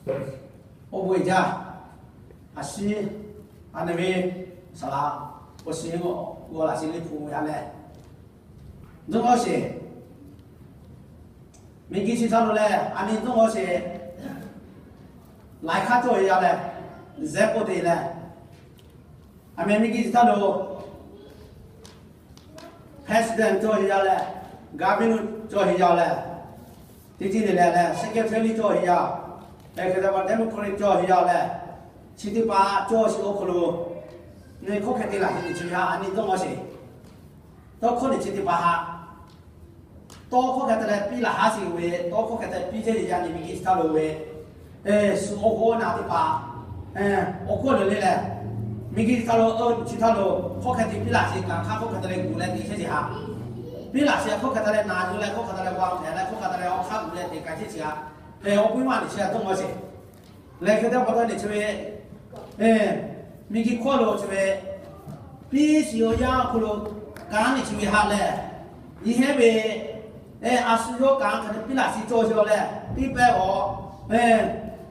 Oˇ ve jaˇ, a shinˉ, a naˬ ve saˍ laꞈ, awˬ shiˍ g'awˬ laꞈ shiˍ liꞈ hpu ve a leh, dawˇ g'awˇ sheˍ. Miˬguiˬ chi htaˇ lo leh a nyi dawˇ g'awˇ sheˍ. Laiˬ hk'aˇ cawˇ ve yaˇ leh, zehˉ k'oˆ te leh, a meh miˬguiˬ chi htaˇ lo president cawˇ ve yaˇ leh, governor cawˇ ve yaˇ leh, teˇ ceuˬ le le leh secretary cawˇ ve yaˇ, hk'e te pa democrat cawˇ ve yaˇ leh, chi teˇ hpaˍ cawˇ sheˍ awˬ hk'aw lo, ne hkawˇ hk'e te laꞈ sheˍ teꞈ chi ve ha a nyi dawˇ g'awˇ sheˍ. Tawˇ hkawˇ teꞈ chi teˇ hpaˍ haꞈ tawˇ hkawˇ hk'e te leh piˇ laꞈ haˉ sheˍ ve, tawˇ hkawˇ hk'e te piˇ chehˇ ve yaˇ nyi miˬguiˬ chi htaˇ lo ve, shu awˬ g'awˇ naˬ teˇ hpaˍ awˬ hkawˇ lehˬ le leh, miˬguiˬ chi htaˇ lo, chi htaˇ lo hkawˇ hk'e te piˇ laꞈ sheˍ, kanˍ hk'aˇ hkawˇ hk'e te leh gu leh teꞈ chehˇ sheˍ haꞈ. Piˇ laꞈ sheˍ hkawˇ hk'e te leh naˬ yuˬ leh hkawˇ hk'e te leh g'a hpehꞈ leh hkawˇ hk'e te leh awˬ hk'aˇ gu leh teꞈ k'ai chehˇ sheˍ haꞈ. Awˬ puiˉ maˇ teꞈ chi a dawˇ g'awˇ sheˍ. Lehˬ hk'e te pa taw teꞈ chi ve miˬguiˬ hkawˇ lo chi ve piˇ shiˍ awˬ yanˇ awˬ hk'aw lo kanˉ teꞈ chi ve haꞈ lehˬ, yehˇ ve a shu yawˇ kanˉ hk'e te piˇ laꞈ sheˍ cawˇ sheˍ leh, teˇ pehˇ awˬ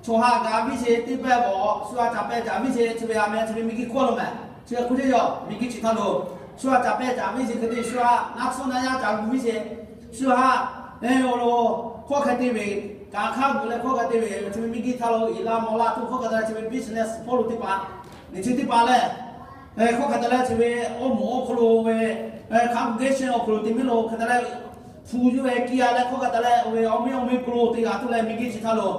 chaw haꞈ gaˬ viˉ sheˍ, teˇ pehˇ awˬ shu a caˍ pehˇ caˍ viˉ sheˍ, chi ve a meh chi ve miˬguiˬ hkawˇ lo mehˬ. Chi hk'e k'oˆ chehˇ yaˇ miˬguiˬ chi htaˇ lo shu a caˍ pehˇ caˍ viˉ sheˍ, hk'e te shu a naˉ tsuhˇ naˉ yaˇ caˍ gu viˉ sheˍ, shu haꞈ awˬ lawn hkawˇ hk'e te ve, kanˍ hk'aˇ gu leh hkawˇ hk'e te ve, chi ve miˬguiˬ htaˇ lo iˍ la mawˬ la tuˬ hkawˇ hk'e te leh chi ve business hpawˇ lo teˇ hpaˍ, teꞈ chi teˇ hpaˍ lehˬ, hkawˇ hk'e te leh chi ve awˬ moˍ awˬ hk'aw lo ve congregation awˬ hk'aw lo teꞈ miˉ lo hk'e te leh hpu yuˬ ve kiˇ a leh hkawˇ hk'e te leh oˇ ve awˬ miˇ awˬ miˇ hk'aw lo teꞈ g'a tuˬ leh miˬguiˬ chi htaˇ lo,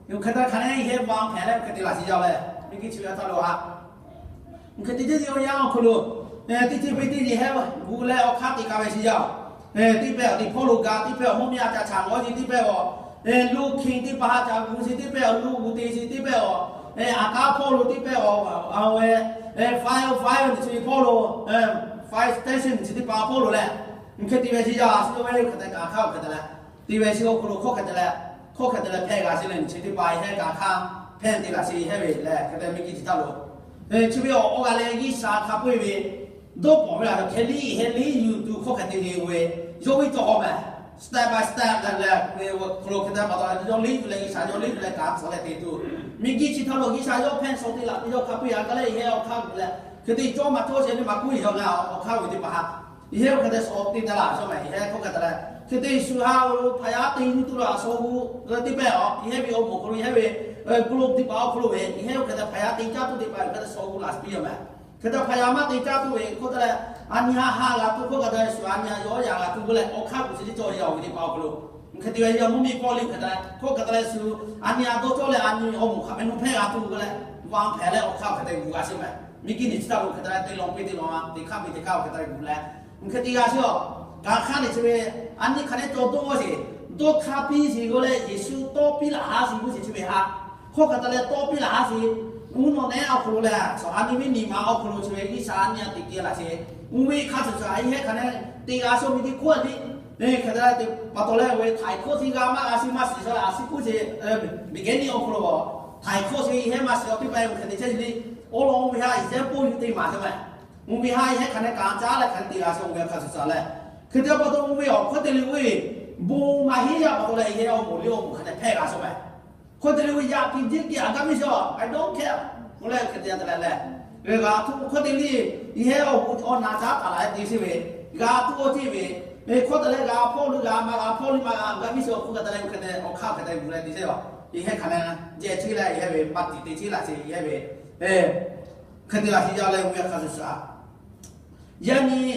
hk'e te hk'a neˉ yehˇ va hpehꞈ leh hk'e te laꞈ sheˍ jaˇ leh, miˬguiˬ chi ve htaˇ lo haꞈ hk'e te chehˇ ve awˬ yanˇ awˬ hk'aw lo, teˇ ceuˬ ve teˇ yehˇ heˉ gu leh awˬ hk'aˇ teꞈ k'a ve sheˍ jaˇ. Teˇ pehˇ awˬ teˇ hpawˇ lo ga, teˇ pehˇ awˬ mvuhˇ miˬ a ca chaꞈ lawˬ ve, teˇ pehˇ awˬ lo hkiˬ teˇ hpaˍ haꞈ ca gu sheˍ, teˇ pehˇ awˬ lo gu te sheˍ, teˇ pehˇ awˬ a kaˉ hpawˇ lo, teˇ pehˇ awˬ a ve fire fire teꞈ chi ve hpawˇ lo, fire station chi teˇ hpaˍ hpawˇ lo leh, hk'e te ve sheˍ jaˇ. Shu ve hk'e te kanˍ hk'aˇ hk'e te leh, teˇ ve chi awˬ hk'aw lo hkawˇ hk'e te leh, hkawˇ hk'e te leh hpehˇ g'a sheˍ leh, chi teˇ hpaˍ yehˇ kanˍ hk'aˇ hpehˇ teꞈ laꞈ sheˍ yehˇ ve leh hk'e te miˬguiˬ chi htaˇ lo, chi ve awˬ awˬ g'a leh G'uiˬsha hk'a peu-eˬ ve dawˇ pawˍ ve a hk'e liˇ heˆ liˇ yuˬ tuˬ hkawˇ hk'e te ve, yawˇ ve cawˬ a meh, step by step leh leh ve awˬ hk'aw lo hk'e te pa taw, yawˇ liˇ tuˬ leh G'uiˬsha yawˇ liˇ tuˬ leh kanˍ suh leh te tuˬ, miˬguiˬ chi htaˇ lo G'uiˬsha yawˇ hpehˇ suh te laꞈ ve yawˇ hk'a peu-eˬ a ka leh yehˇ awˬ hk'aˇ gu leh, hk'e te cawˇ maˇ cawˇ sheˍ ve maˇ k'oˆ ve yawˇ ngaˬ awˬ hk'aˇ ve teˇ hpaˍ haꞈ yehˇ hk'e te suh te te laꞈ shu meh, yehˇ hkawˇ hk'e te leh, hk'e te shu haꞈ lo hpaˍ yaˇ te yuˬ tuˬ laꞈ suh gu, teˇ pehˇ awˬ yehˇ ve awˬ moˍ hk'aw lo yehˇ ve group teˇ hpaˍ awˬ hk'aw lo ve yehˇ hk'e te hpaˍ yaˇ te caˇ tuˬ teˇ hpaˍ hk'e te suh gu laꞈ piˇ a meh. Hk'e te hpaˍ yaˇ maˇ te caˇ tuˬ ve hkawˇ te leh, a nyi haꞈ haꞈ g'a tuˬ hkawˇ hk'e te leh shu a nyi a yawˇ yaꞈ g'a tuˬ ve leh awˬ hk'aˇ gu chi teˇ cawˇ yaˇ awˬ ve teˇ hpaˍ awˬ hk'aw lo, hk'e te ve yawˇ mvuhˇ miˬ Pawˇluꞈ hk'e te leh hkawˇ hk'e te leh shu a nyi a dawˇ cawˇ leh a nyi awˬ moˍ hk'a meh nuˇ hpehˇ g'a tuˬ ve leh, va hpehꞈ leh awˬ hk'aˇ hk'e te gu g'a sheˍ meh. Miˬguiˬ chi htaˇ lo hk'e te leh te law piˇ te law, teˇ hk'aˇ piˇ teˇ hk'aˇ hk'e te gu leh, hk'e te g'a sheˍ a. Kanˍ hk'aˇ teꞈ chi ve a nyi hk'a neˉ cawˬ dawˇ sheˍ, dawˇ hk'a piˇ sheˍ g'aw leh Yeˍsuˆ tawˇ piˇ laꞈ haˉ sheˍ g'uˇ sheˍ chi ve haꞈ, hkawˇ hk'e te leh tawˇ piˇ laꞈ haˉ sheˍ, uˉ nawˬ nehˉ awˬ hk'aw lo leh a nyi ve niꞈ ma awˬ hk'aw lo chi ve G'uiˬsha a nyi a teꞈ kehˬ laꞈ sheˍ, uˉ ve hk'a shuˍ shuˍ a yehˇ hk'a neˉ te g'a sheˍ ve teˇ hkawˇ a nyi, hk'e te leh pa taw leh oˇ ve htaiˍ hkawˇ chi g'a maˇ g'a sheˍ maˇ shiˍ sha leh a shu k'oˆ sheˍ, beginning awˬ hk'aw lo htaiˍ hkawˇ chi yehˇ maˇ shiˍ a piˇ pa e hk'e te chehˇ le, awˬ lawn oˇ ve haꞈ yehˇ pawˇ yuˬ te maˍ sheˍ meh. Oˇ ve haꞈ yehˇ hk'a neˉ kanˍ caˉ leh hk'a te g'a sheˍ oˇ ve hk'a shuˍ shuˍ leh, hk'e te pa taw oˇ ve awˬ hkawˇ te le oˇ ve bon maˇ heˆ yaˇ pa taw leh yehˇ awˬ moˍ liˇ awˬ moˍ hk'a neˉ hpehˇ g'a sheˍ meh. Hkawˇ te le oˇ ve yaꞈ piˇ jiˇ kiˇ a gaˇ miˇ sheˍ, I don't care. Oˇ leh hk'e te a te leh leh, g'a tuˬ hkawˇ te le, yehˇ awˬ moˍ awˬ na caˉ taˍ la leh te sheˍ ve, g'a tuˬ awˬ ceˇ ve, hkawˇ te leh g'a hpawˇ le g'a maˇ g'a hpawˇ le maˇ g'a gaˇ miˇ sheˍ hk'oˆ hk'e te leh hk'e te awˬ hk'aˇ hk'e te gu leh te sheˍ a. Yehˇ hk'a neˉ jehˬ cheˇ leh yehˇ ve maˇ tiꞈ te cheˇ laꞈ sheˍ yehˇ ve hk'e te laꞈ sheˍ jaˇ leh oˇ ve hk'a shuˍ shuˍ a. Yaꞈ nyi,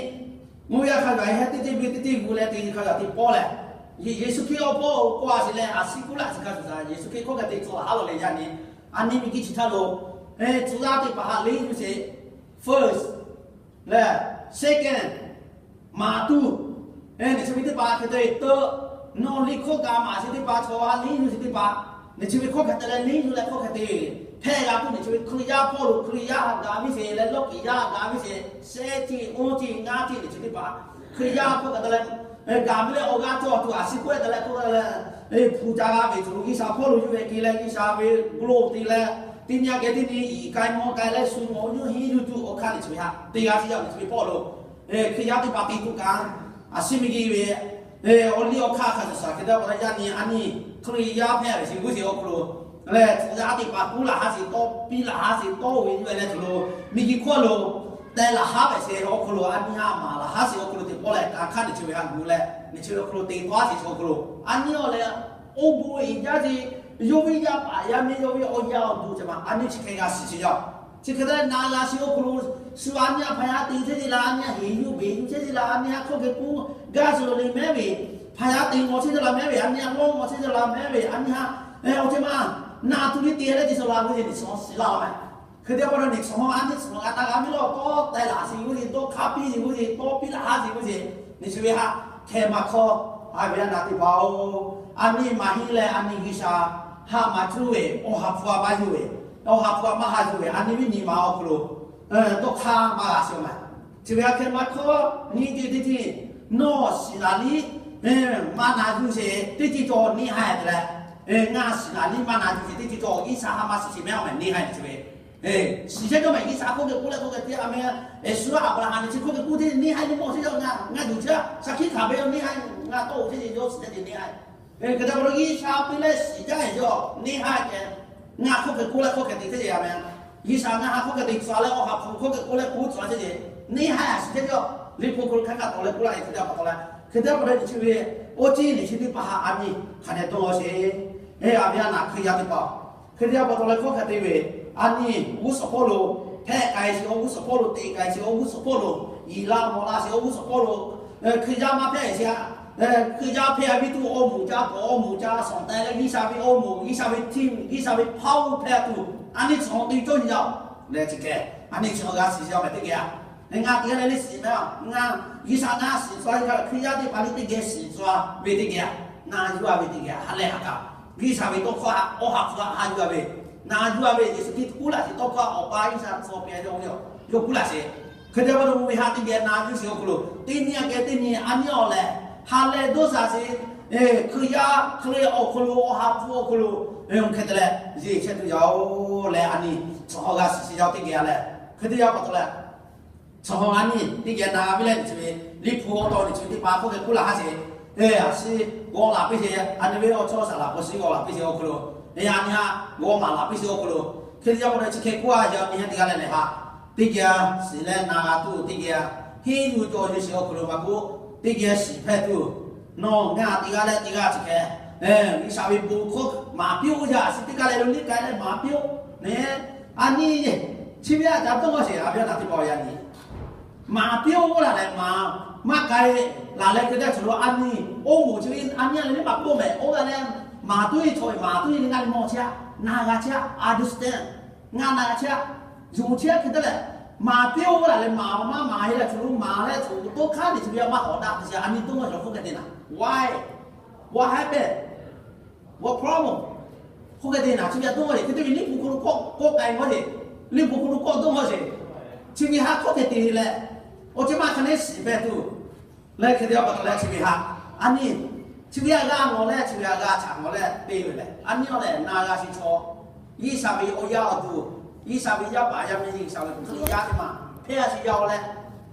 oˇ ve hk'a gaˬ yehˇ teˇ ceuˬ ve teˇ ceuˬ gu leh te hk'a gaˬ te pawˆ leh, Yeˍsuˆ Hkriꞈ awˬ pawˆ k'oˆ a sheˍ leh a shu k'oˆ laꞈ sheˍ hk'a shuˍ shuˍ, Yeˍsuˆ Hkriꞈ hkawˇ hk'e te tcuh laꞈ haˉ lo leh yaꞈ nyi, a nyi miˬguiˬ chi htaˇ lo, tcuh yaˇ teˇ hpaˍ haꞈ liˇ yuˬ sheˍ, first leh second, maˍ tuˬ, teꞈ chi ve teˇ hpaˍ hk'e te teuˆ, nawˬ liˇ hkawˇ kaꞈ maˍ sheˍ teˇ hpaˍ, chaw haꞈ liˇ yuˬ sheˍ teˇ hpaˍ, teꞈ chi ve hkawˇ hk'e te leh liˇ yuˬ leh hkawˇ hk'e te hpehˇ g'a tuˬ teꞈ chi ve Hkriꞈ yaˇ hpawˇ lo Hkriꞈ yaˇ haꞈ gaˬ viˉ sheˍ leh lawˇ kiˬ yaˇ haꞈ gaˬ viˉ sheˍ, shehˆ ceˇ, oˇ ceˇ, ngaˇ ceˇ teꞈ chi teˇ hpaˍ, Hkriꞈ yaˇ hkawˇ hk'e te leh, gaˬ ve leh awˬ g'aˇ cawˬ tuˬ a shu k'oˆ te leh k'oˆ leh, hpu ca g'a ve tuˬ G'uiˬsha hpawˇ lo yuˬ ve kehˬ leh G'uiˬsha ve g'lo te leh, teˇ nyi a geh teˇ nyi iˍ k'ai mawˇ k'ai leh shu mawˬ nyi henˇ yuˬ tuˬ awˬ hk'aˇ teꞈ chi ve haꞈ te g'a sheˍ yaˇ teꞈ chi ve hpawˇ lo, Hkriꞈ yaˇ teˇ hpaˍ te tuˬ kaꞈ, a shu miˬguiˬ ve awˬ liˇ awˬ hk'aˇ hk'a shuˍ shuˍ hk'e te pa taw yaꞈ nyi a nyi Hkriꞈ yaˇ hpehꞈ ve chi g'uˇ sheˍ awˬ hk'aw lo leh tcuh yaˇ teˇ hpaˍ kuˉ laˬ haˉ sheˍ, tawˇ piˇ laˬ haˉ sheˍ, tawˇ ve nyi ve leh cawˬ lo, miˬguiˬ hkawˇ lo teh laˬ haˉ ve sheˍ awˬ hk'aw lo a nyi haˉ maˍ laˬ haˉ sheˍ awˬ hk'aw lo teꞈ pawˆ leh kanˉ hk'aˇ nyi chi ve haꞈ gu leh nyi chi ve awˬ hk'aw lo teꞈ tawˆ haˉ sheˍ chi awˬ hk'aw lo a nyi awˬ leh, oˇ bon eˬ jaˇ ce, yawˇ ve yaˇ paˍ yaˇ miˇ yawˇ ve awˬ yaˇ awˬ duˬ ce ma a nyi chi hk'e g'a shiˍ sheˍ yaˇ. Chi hk'e te leh na g'a shiˍ awˬ hk'aw lo, shu a nyi haˉ hpaˍ yaˇ te chehˇ ce la, a nyi haˉ heˍ yuˬ beˬ yuˬ chehˇ ce la, a nyi haˉ hkawˇ hk'e k'oˆ gaˇ suh lo le mehˉ ve, hpaˍ yaˇ te ngawˬ chehˇ ce la mehˉ ve, a nyi haˉ lawˇ ngawˬ chehˇ ce la mehˉ ve, a nyi haˉ awˬ ce ma na tuˬ ve te leh te suh la ve ce, nyi chi shiˍ laˇ ve. Hk'e te pa taw nyi chi a nyi chi g'a na g'a miˇ lawˇ tawˇ teh laˬ sheˍ g'uˇ ce, tawˇ hk'aˇ piˇ sheˍ g'uˇ ce, tawˇ piˇ laˬ haˉ sheˍ g'uˇ ce, nyi chi ve haꞈ hkeh maˇ hkawˇ, a ve a naˍ teˇ hpaˍ-oˬ, a nyi maˇ heˆ leh a nyi G'uiˬsha haꞈ maˇ cuˇ ve, awˬ ha hpu a maˇ yuˬ ve, awˬ ha hpu a maˇ haꞈ yuˬ ve, a nyi ve nyi ma awˬ hk'aw lo tawˇ hk'aˇ maˇ g'a shiˍ ma. Chi ve haꞈ hkeh maˇ hkawˇ nyi te teˇ tiˉ, nawˬ shiˍ laˬ liˇ maˇ na yuˬ sheˍ teˇ tiˉ cawˬ neˇ haiˬ te leh, ngaˬ shiˍ laˬ liˇ maˇ na yuˬ sheˍ teˇ tiˉ cawˬ G'uiˬsha haꞈ maˇ shiˍ sheˍ mehˉ awˬ mehˍ neˇ haiˬ chi ve shiˍ chehˇ cawˇ mehˍ. G'uiˬsha hk'oˆ hk'e k'oˆ leh hk'oˆ hk'e te a mehˍ, Eˍsuˆ Aˍbraˍhanˍ nyi chi hk'oˆ hk'e k'oˆ te neˇ haiˬ nyi mawˬ chehˇ cawˇ ngaˬ, ngaˬ yuˬ chehˇ shaˍ hkiˆ hkanˍ ve yoˬ, neˇ haiˬ ngaˬ tawˇ oˬ chehˇ ce yawˇ shiˍ chehˇ ce neˇ haiˬ. Hk'e te pa taw G'uiˬsha piˇ leh shiˍ jaˇ ve cawˇ neˇ haiˬ kehˬ, ngaˬ hk'oˆ hk'e k'oˆ leh hk'oˆ hk'e te chehˇ ce a mehˍ. G'uiˬsha ngaˬ haꞈ hk'oˆ hk'e te tcuh leh awˬ ha hpu hk'oˆ hk'e k'oˆ leh k'oˆ tcuh chehˇ ce, neˇ haiˬ a shiˍ chehˇ cawˇ. Liꞈ hpu hk'aw lo hk'aˬ hk'e tawˍ leh k'oˆ laˇ ve hk'e te pa taw leh, hk'e te pa taw nyi chi ve awˬ ceˇ nyi chi teˇ hpaˍ haꞈ a nyi hk'a dehꞈ dawˇ law sheˍ. Eˬ, a ve a naˍ Hkriꞈ yaˇ teˇ hpaˍ, hk'e te pa taw leh hkawˇ hk'e te ve, a nyi g'uˇ suhˍ hpawˇ lo hpehꞈ k'ai sheˍ, awˬ g'uˇ suhˍ hpawˇ lo te k'ai sheˍ, awˬ g'uˇ suhˍ hpawˇ lo yiˍ la mawˬ la sheˍ, awˬ g'uˇ suhˍ hpawˇ lo Hkriꞈ yaˇ maˇ hpehꞈ sheˍ a. Hkriꞈ yaˇ hpehꞈ a ve tuˬ awˬ moˍ ca paw awˬ moˍ ca shawˍ teh leh G'uiˬsha ve awˬ moˍ, G'uiˬsha ve teˇ, G'uiˬsha ve hpaˇ oˇ hpehꞈ tuˬ a nyi chi awˬ te cawˇ nyi yaˇ-oˬ leh chi hk'e, a nyi chi awˬ g'a shiˍ shiˍ a mehˍ teˇ geh a. Ngaˬ teˇ geh leh le shiˍ mehˍ a, ngaˬ G'uiˬsha ngaˬ shiˍ tcuh a, Hkriꞈ yaˇ teˇ hpaˍ le teˇ geh shiˍ tcuh a ve teˇ geh a, na yuˬ a ve teˇ geh a, ha lehˬ ha kaꞈ G'uiˬsha ve tawˇ hkawˇ awˬ ha hpu a ha yuˬ a ve, na yuˬ a ve Yeˍsuˆ Hkriꞈ kuˉ laˬ sheˍ tawˇ hkawˇ awˬ pa G'uiˬsha tcuh pehˍ yaˇ oˇ ve yoˬ, yawˇ kuˉ laˬ sheˍ. Hk'e te pa taw ve haꞈ teˇ geh na yuˬ sheˍ awˬ hk'aw lo teˇ nyi a geh teˇ nyi a nyi awˬ lehˬ, ha lehˬ dawˇ sha sheˍ. Hkriꞈ yaˇ hk'e le awˬ hk'aw lo awˬ ha hpu awˬ hk'aw lo hk'e te leh yeˬ chehˇ tuˬ yaˇ-oˬ leh a nyi chi awˬ g'a shiˍ shiˍ yaˇ teˇ geh a leh, hk'e te yaˇ pa taw leh chi awˬ a nyi teˇ geh na ve leh nyi chi ve Liꞈ hpu awˬ taw nyi chi ve teˇ hpaˍ hk'oˆ hk'e k'oˆ laˬ haˉ sheˍ. A shiˍ g'aw laˬ piˇ sheˍ, a nyi ve awˬ chawˇ shaˍ laꞈ k'o shiˍ g'aw laˬ piˇ sheˍ awˬ hk'aw lo, a nyi haꞈ g'aw maˍ laˬ piˇ sheˍ awˬ hk'aw lo, hk'e te yaˇ pa taw chi hk'e k'oˆ a yaˇ nyi haˉ teˇ g'aˇ leh lehˬ haꞈ teˇ geh shiˍ leh na g'a tuˬ teˇ geh henˇ yuˬ cawˬ yuˬ sheˍ awˬ hk'aw lo maˇ k'oˆ, teˇ geh shiˍ hpehꞈ tuˬ nawˬ ngaˬ teˇ g'aˇ leh teˇ g'aˇ chi hk'e G'uiˬsha ve bon hkawˇ maˍ piˇ-oˆ yaˇ shiˍ teˇ g'aˇ leh lo liˇ k'ai leh maˍ piˇ-oˆ. Neˇ, a nyi chi ve a caˍ dawˇ law sheˍ, a ve a naˍ teˇ hpaˍ yaˇ nyi maˍ piˇ-oˆ laˬ leh maˍ maˇ k'ai laˬ leh hk'e te cawˬ lo a nyi, oˇ moˍ chi ve a nyi a leh liˇ maˇ k'oˆ mehˍ. Oˇ g'aˇ leh maˍ tuˉ ve chaw ve maˍ tuˉ ve le ngaˬ le mawˬ chehˇ a, na g'a chehˇ a, understand, ngaˬ na g'a chehˇ a, yonˍ chehˇ a hk'e te leh, maˍ piˇ-oˆ laˬ leh maˍ maˇ maˍ he leh cawˬ lo maˍ leh cawˬ lo tawˇ hk'aˇ nyi chi ve a maˇ hawˍ daꞈ te sheˍ. A nyi dawˇ law sheˍ hk'oˆ hk'e te naˍ, why, what happened, what problem, hk'oˆ hk'e te naˍ chi ve a dawˇ law sheˍ. Hk'e te ve Liꞈ hpu hk'aw lo kawˆ k'ai maˇ sheˍ, Liꞈ hpu hk'aw lo kawˆ dawˇ law sheˍ. Chi ve haˉ hk'oˆ hk'e te leh, awˬ ceuˬ maˇ hk'a neˉ shiˍ hpehꞈ tuˬ leh hk'e te pa taw leh chi ve haꞈ a nyi, chi ve a g'a mawˬ leh chi ve a g'a caꞈ mawˬ leh te ve lehˬ, a nyi awˬ lehˬ na g'a shiˍ chaw, G'uiˬsha ve awˬ yaˇ awˬ duˬ, G'uiˬsha ve yaˇ paˍ yaˇ miˇ, G'uiˬsha ve Hkriꞈ yaˇ teˇ maˬ hpehꞈ a shiˍ yaˇ-oˬ leh,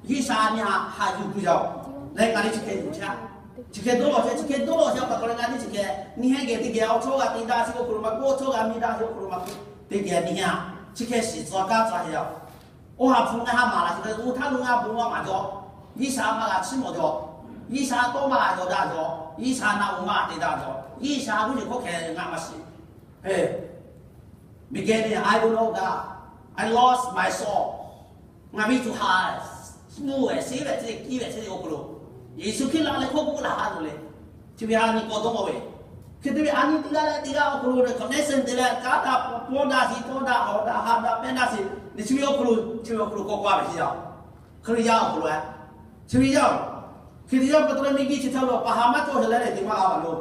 G'uiˬsha a nyi haꞈ haꞈ yuˬ tuˬ yaˇ-oˬ leh ngaˬ le chi hk'e yuˬ chehˇ a, chi hk'e dawˇ law chehˇ, chi hk'e dawˇ law chehˇ pa taw leh ngaˬ le chi hk'e nyi hehˉ geh teˇ geh awˬ chawˇ g'a te daꞈ sheˍ awˬ hk'aw lo maˇ k'oˆ, awˬ chawˇ g'a miˇ daꞈ sheˍ awˬ hk'aw lo maˇ k'oˆ, teˇ geh nyi hehˉ chi hk'e shiˍ tcuh kaˇ tcuh a sheˍ yaˇ-oˬ. Awˬ ha hpu ngaˬ haˉ maˍ laˬ chi hk'e, oˇ htaˇ lo ngaˬ bon maˇ maˍ jaw, G'uiˬsha maˇ g'a chiˇ mawˬ jaw, G'uiˬsha tawˇ maˇ g'a yaw daꞈ jaw, G'uiˬsha na oˬ maˇ te daꞈ jaw, G'uiˬsha g'uˇ yeˬ hkawˇ hkeh ngaˬ maˇ shiˍ. Beginning, I don't know God, I lost my soul. Ngaˬ ve tuˬ ha, suhˉ ve, seˉ ve, teˇ kiˇ ve, teˇ awˬ hk'aw lo Yeˍsuˆ Hkriꞈ laˬ leh hkawˇ k'oˆ laˬ a lo le. Chi ve a nyi k'awꞈ dawˇ ve, hk'e te ve a nyi teˇ g'aˇ leh teˇ g'aˇ awˬ hk'aw lo connection te leh caˉ daꞈ, pawˇ daꞈ sheˍ, tawˇ daꞈ, hawˍ daꞈ, haꞈ daꞈ, pehˇ daꞈ sheˍ, chi ve awˬ hk'aw lo, chi ve awˬ hk'aw lo k'awꞈ k'oˆ ve chi yaˇ-oˬ. Hkriꞈ yaˇ awˬ hk'aw lo, chi ve yaˇ-oˬ, hk'e te yaˇ pa taw leh miˬguiˬ chi htaꞈ lo paˍ ha maˇ cawˬ leh leh te maˇ g'a a lo.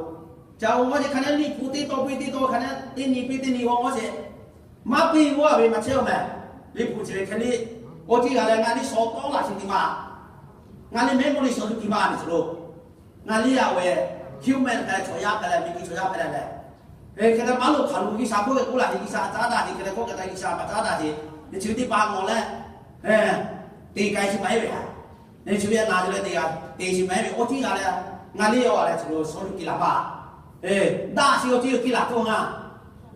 Ca oˬ maˇ ce hk'a neˉ Liꞈ hpu teˇ taw piˇ teˇ taw hk'a neˉ teˇ nyi piˇ teˇ nyi g'aw maˇ ce maˇ piˇ g'aˇ ve maˇ chehˇ-oˬ mehˍ. Liꞈ hpu chi ve hk'e le, awˬ tiˇ g'a leh ngaˬ le shawˍ tawˆ laˬ chi te maˇ, ngaˬ le memory shawˍ tuˬ te maˇ nyi chi lo, ngaˬ le a ve human hpehꞈ chaw yaˇ hpehꞈ leh, miˬguiˬ chaw yaˇ hpehꞈ leh leh, hk'e te maˇ lo hk'aˬ lo G'uiˬsha hkawˇ hk'e k'oˆ laˬ sheˍ, G'uiˬsha caˉ daꞈ sheˍ, hk'e te hkawˇ hk'e te G'uiˬsha maˇ caˉ daꞈ sheˍ, chi ve teˇ hpaˍ nawˬ leh te k'ai chi maˇ heˆ ve a. Chi ve a na te leh te g'a te chi maˇ heˆ ve awˬ tiˇ g'a leh, ngaˬ le a leh chi lo shawˍ tuˬ te laˬ paˇ, daꞈ sheˍ awˬ tiˇ g'a te laˬ tuˬ ngaˬ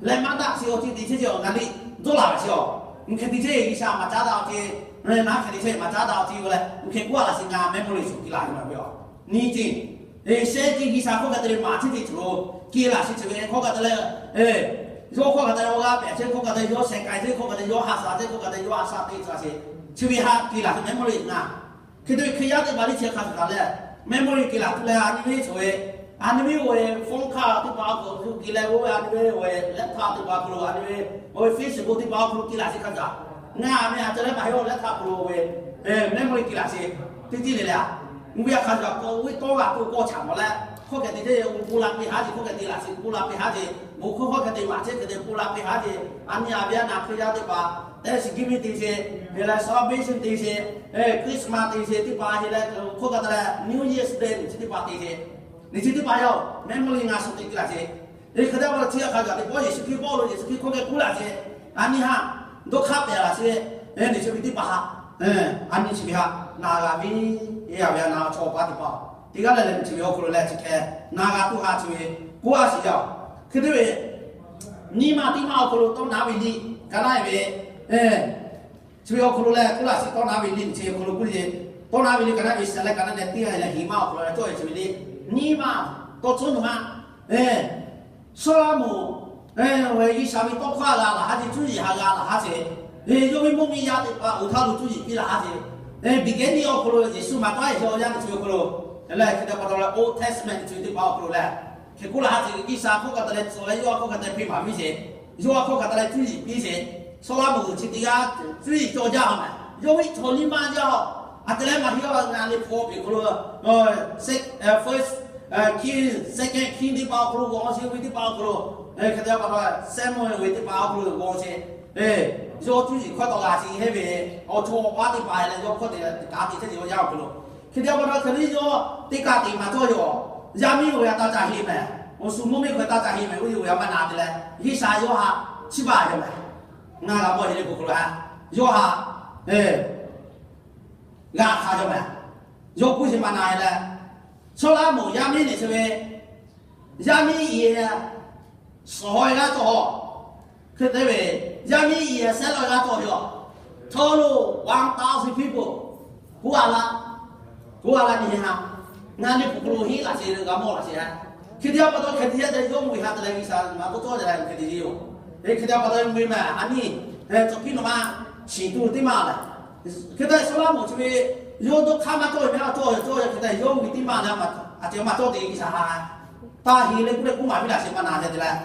leh maˇ daꞈ chi awˬ ceuˬ te chehˇ chi awˬ ngaˬ liꞈ dawˇ laˬ ve chi awˬ, mvuhˇ hk'e te chehˇ G'uiˬsha maˍ caˉ daꞈ awˬ ceuˬ, naˉ hk'e te chehˇ maˍ caˉ daꞈ awˬ ceuˬ ve leh mvuhˇ hk'e k'oˆ a laˬ shiˍ ngaˬ memory shuˍ piˇ laˬ ve yoˬ. Nyi ceuˬ, sheh ceuˬ G'uiˬsha hk'oˆ kaꞈ te leh maˍ chehˇ ceuˬ cawˬ lo, ke laˬ shiˍ ceuˬ ve hk'oˆ kaꞈ te leh, yawˇ hk'oˆ kaꞈ te leh awˬ g'aˇ pehˍ chehˇ hk'oˆ kaꞈ te, yawˇ sheh k'ai chehˇ hk'oˆ kaꞈ te, yawˇ ha shaˍ chehˇ hk'oˆ kaꞈ te, yawˇ ha shaˍ te tcuh laˬ shiˍ, chi ve ha ke laˬ shiˍ memory ngaˬ. Hk'e te ve Hkriꞈ yaˇ teˇ hpaˍ liˇ chi hk'a shuˍ kaꞈ leh memory ke laˬ tuˬ leh a nyi ve cawˬ ve, a nyi ve oˬ ve phone call teˇ hpaˍ awˬ hk'aw lo ke leh oˇ ve a nyi ve oˬ ve laptop teˇ hpaˍ awˬ hk'aw lo, a nyi ve oˬ ve Facebook teˇ hpaˍ awˬ hk'aw lo ke laˬ shiˍ hk'a shuˍ, ngaˬ ve a ca leh maˇ heˆ awˬ laptop awˬ hk'aw lo oˬ ve memory ke laˬ shiˍ teˇ tiˉ le le a. Oˇ ve a hk'a shuˍ kaꞈ k'awꞈ ve tawˇ g'a k'oˆ k'awˇ chaꞈ mawˬ leh, hk'oˆ hk'e te chehˇ ve bon la piˇ haˉ ce, hk'oˆ hk'e te laˬ shiˍ bon la piˇ haˉ ce, bon hk'oˆ hk'oˆ hk'e te maˍ chehˇ hk'e te bon la piˇ haˉ ce, a nyi a ve a naˍ Hkriꞈ yaˇ teˇ hpaˍ teh shiˍ giˇ miˇ te sheˍ, hk'e leh salvation te sheˍ, Christmas te sheˍ teˇ hpaˍ hk'e leh hk'oˆ kaꞈ te leh New Year's Day chi teˇ hpaˍ te sheˍ, nyi chi teˇ hpaˍ yaˇ oˬ memory ngaˬ shuˍ te ke laˬ sheˍ. Hk'e te pa taw chi a hk'a gaˬ teˇ pawˆ Yeˍsuˆ Hkriꞈ pawˆ lo Yeˍsuˆ Hkriꞈ hk'oˆ k'oˆ laˬ sheˍ, a nyi haˉ dawˇ hk'aˇ pehˍ laˬ sheˍ, nyi chi ve teˇ hpaˍ haˉ, a nyi chi ve haˉ na g'a ve, e a ve a na chaw pa teˇ hpaˍ teˇ g'aˇ leh leh nyi chi ve awˬ hk'aw lo leh chi hk'e na g'a tuˬ haˉ chi ve k'oˆ a shiˍ yaˇ oˬ. Hk'e te ve nyi ma teˇ ma awˬ hk'aw lo tawˇ na ve liꞈ ka naˆ ve, chi ve awˬ hk'aw lo leh k'oˆ laˬ shiˍ tawˇ na ve liꞈ nyi chi awˬ hk'aw lo k'oˆ le, tawˇ na ve liꞈ ka naˆ ve shiˍ leh ka naˆ leh teˇ g'aˇ leh hiˍ ma awˬ hk'aw lo leh cawˇ ve chi ve liꞈ nyi ma tawˇ tcuhˉ nawˬ haˉ Sawˉlaꞈmonˍ ve G'uiˬsha ve tawˇ hkawˇ g'a laˬ haˉ ce, cuˇ yiˍ ha g'a laˬ haˉ ce, yawˇ ve mvuhˇ miˬ yaˇ teˇ hpaˍ uˬ htaˇ lo cuˇ yiˍ piˇ laˬ haˉ ce, beginning awˬ hk'aw lo Yeˍsuˆ maˍ taˉ e yaw yaˇ nyi chi awˬ hk'aw lo, leh hk'e te pa taw leh Old Testament nyi chi teˇ hpaˍ awˬ hk'aw lo leh hk'e k'oˆ laˬ haˉ ce, G'uiˬsha hk'oˆ kaꞈ te leh tcuh leh yawˇ hk'oˆ kaꞈ te hpeˇ maˍ piˇ ce, yawˇ hk'oˆ kaꞈ te leh cuˇ yiˍ piˇ ce, Sawˉlaꞈmonˍ chi teˇ g'aˇ cuˇ yiˍ cawˇ jaˇ mehˍ, yawˇ ve chaw liˇ maˇ jaˇ. A te leh maˇ heˆ, ngaˬ liꞈ hpu awˬ piˍ hk'aw lo, first King, second King teˇ hpaˍ awˬ hk'aw lo g'aw ce, ve teˇ hpaˍ awˬ hk'aw lo, hk'e te pa taw Samuel ve teˇ hpaˍ awˬ hk'aw lo g'aw ce, yawˇ cuˇ yiˍ hkawˇ tawˆ la ce hehˉ ve, awˬ chawˇ awˬ paˉ teˇ hpaˍ leh yawˇ hkawˇ te kaꞈ te chehˇ ce awˬ yanˇ awˬ hk'aw lo, hk'e te pa taw hk'e te yawˇ teˇ kaꞈ te maˍ cawˇ yaˇ. Yaˇ miˇ oˬ ve a taˇ ca heˆ mehˍ, awˬ shu mvuhˇ miˬ hk'aw taˇ ca heˆ mehˍ, oˇ ve yoˬ ve a maˇ na te leh G'uiˬsha yawˇ haꞈ chiˇ baˬ yaˇ mehˍ. Ngaˬ g'a mawˬ heˆ le hk'aw lo ha, yawˇ haꞈ g'a hkanˍ jaw mehˍ. Yawˇ kuˇ ce maˇ na e leh, Sawˉlaꞈmonˍ yaˇ miˇ nyi chi ve, yaˇ miˇ yehˬ suhˍ haw e g'aˇ cawˬ, hk'e te ve, yaˇ miˇ yehˬ sehˉ law e g'aˇ cawˬ ve yoˬ. Total one thousand people, k'oˆ a la, k'oˆ a la nyi ha, ngaˬ liꞈ hpu hk'aw lo henˇ laˬ ce, g'a mawˬ laˬ ce. Hk'e te pa taw hk'e te yaˇ te yawˇ mui ha te leh G'uiˬsha maˇ k'oˆ cawˇ te leh hk'e te ce yoˬ. Hk'e te pa taw mui mehˍ a nyi, tcuh piˇ nawˬ ma, shiˍ tuˬ teˇ maˇ lehˬ, hk'e te Sawˉlaꞈmonˍ chi ve, yawˇ dawˇ hk'aˇ maˇ cawˇ ve maˇ cawˇ ve cawˇ ve hk'e te yawˇ mui teˇ maˇ leh, a te maˇ cawˇ te G'uiˬsha ha, taˇ heˆ leh k'oˆ leh k'oˆ maˍ piˇ laˬ ce maˇ na te te leh,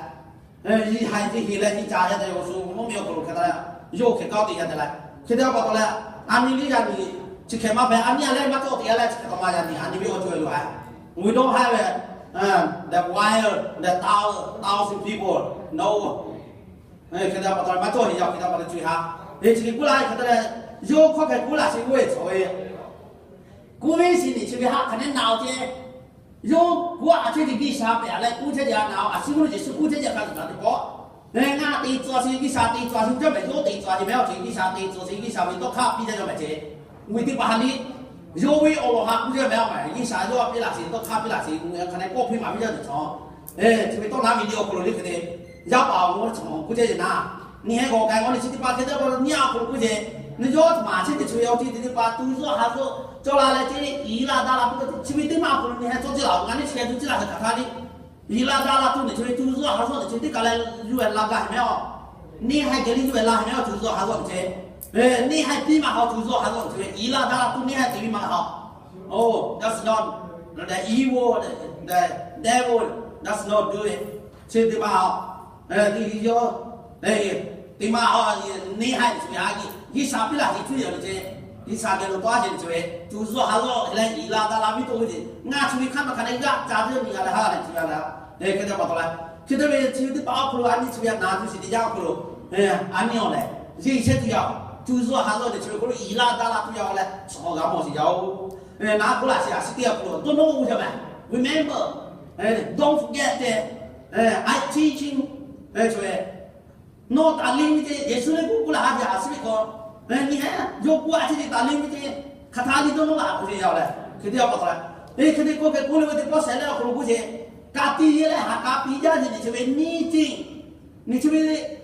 yiˇ ha yiˇ heˆ leh nyi ca yaˇ te awˬ shu mvuhˇ miˬ awˬ hk'aw lo hk'e te leh, yawˇ hk'e kaˇ te yaˇ te leh, hk'e te pa taw leh, a nyi liˇ yaˇ nyi, chi hk'e maˇ hpehꞈ, a nyi a leh maˇ cawˇ te yaˇ leh chi hk'e taw maˇ yaˇ nyi, a nyi ve awˬ cawˇ e lo ha, we don't have the wire, the thousand people, no. Hk'e te pa taw maˇ cawˇ heˆ yaˇ, hk'e te pa taw co ha, e chi hk'e k'oˆ la hk'e te leh, yawˇ hkawˇ hk'e k'oˆ laˬ sheˍ k'oˆ ve cawˬ ve, k'oˆ ve shiˍ nyi chi ve haˆ hk'aˬ neˉ na awˬ ce. Yawˇ k'oˆ a chehˇ ce G'uiˬsha pehˍ leh k'oˆ chehˇ ce, a na a shu mvuhˇ lo Yeˍsuˆ k'oˆ chehˇ ce hk'a shuˍ kaꞈ teˇ pawˆ, ngaˬ te tcuh a sheˍ, G'uiˬsha te tcuh a sheˍ k'oˆ cawˇ mehˍ, yawˇ te tcuh a sheˍ mehˍ awˬ ce, G'uiˬsha te tcuh a sheˍ, G'uiˬsha ve tawˇ hk'aˇ piˇ cehˇ cawˇ mehˍ ce. Ve teˇ hpaˍ ha liˇ, yawˇ ve awˬ lawn ha k'oˆ cehˇ mehˍ a mehˍ, G'uiˬsha yawˇ a piˇ laˬ sheˍ, tawˇ hk'aˇ piˇ laˬ sheˍ, hk'aˬ neˉ kawˆ piˇ maˍ piˇ jaˇ tuˬ cawˬ. Chi ve tawˇ na ve liˇ awˬ hk'aw lo liˇ hk'e te, yaˇ paˍ awˬ lawn cawˬ k'oˆ cehˇ ce na, nyi heh g'awˬ k'ai g'awˇ le chi teˇ hpaˍ hk'e te pa taw nyi a awˬ hk'aw lo k'oˆ ce, nyi yawˇ htaꞈ maˍ chehˇ te chi ve awˬ ce te teˇ hpaˍ tu zuhˆ ha zuhˆ cawˇ la leh ce, yiˍ la daꞈ la tuˬ chi ve teˇ maˇ awˬ hk'aw lo nyi heh cawˇ ce laˬ, ngaˬ neˇ chi hk'e tu ce laˬ hk'aˬ htaˇ liˇ, yiˍ la daꞈ la tuˬ nyi chi ve tu zuhˆ ha zuhˆ nyi chi teˇ kaˬ leh yuˬ e la gaˇ heˍ mehˍ a. Neˇ haiˬ geh liˇ yuˬ e la heˍ mehˍ a, tu zuhˆ ha zuhˆ nyi chi, neˇ haiˬ piˇ maˇ haw, tu zuhˆ ha zuhˆ nyi chi ve yiˍ la daꞈ la tuˬ neˇ haiˬ te ve maˇ haw. Oh, that's not the evil, the devil does not do it. Chi teˇ maˇ a, teˇ yawˇ, teˇ maˇ a, neˇ haiˬ chi ve a, G'uiˬsha piˇ laˬ sheˍ cuˇ yaˇ nyi chi, G'uiˬsha geh lo tawˇ a ce nyi chi ve tu zuhˆ ha zuhˆ leh yiˍ la daꞈ la piˇ toˇ ve ce. Ngaˬ chi ve hk'aˇ maˇ hk'aˬ neˉ g'aˇ ca teˇ nyi g'a leh ha leh chi g'a leh, hk'e te pa taw leh, hk'e te ve chi ve teˇ hpaˍ awˬ hk'aw lo a nyi chi ve na tuˬ shiˍ teˇ yanˇ awˬ hk'aw lo, a nyi awˬ lehˬ, yeˇ chehˇ tuˬ yaˇ, tu zuhˆ ha zuhˆ nyi chi ve hk'aw lo yiˍ la daꞈ la tuˬ yaˇ awˬ leh, chaw g'a mawˬ sheˍ yaˇ oˬ. Na k'oˆ laˬ sheˍ a shu teˇ awˬ hk'aw lo dawˇ nawˇ g'uˇ jaˇ mehˍ. Remember, don't forget that I teaching, chi ve nawˬ taˍ le ve ce, Yeˍsuˆ leh k'oˆ k'oˆ laˬ ha ve a shu ve k'o, nyi heh yawˇ k'oˆ a ce ce taˍ le ve ce, hk'aˬ htaˇ liˇ dawˇ nawˇ laˬ k'oˆ ve yaˇ leh, hk'e te pa taw leh, hk'e te k'oˆ hk'e k'oˆ le ve teˇ pawˆ shehˍ leh awˬ hk'aw lo k'oˆ ce, ka tiꞈ yeˇ leh haꞈ k'a piˇ jaˇ ce nyi chi ve nyiˇ ceuˬ Nyi chi ve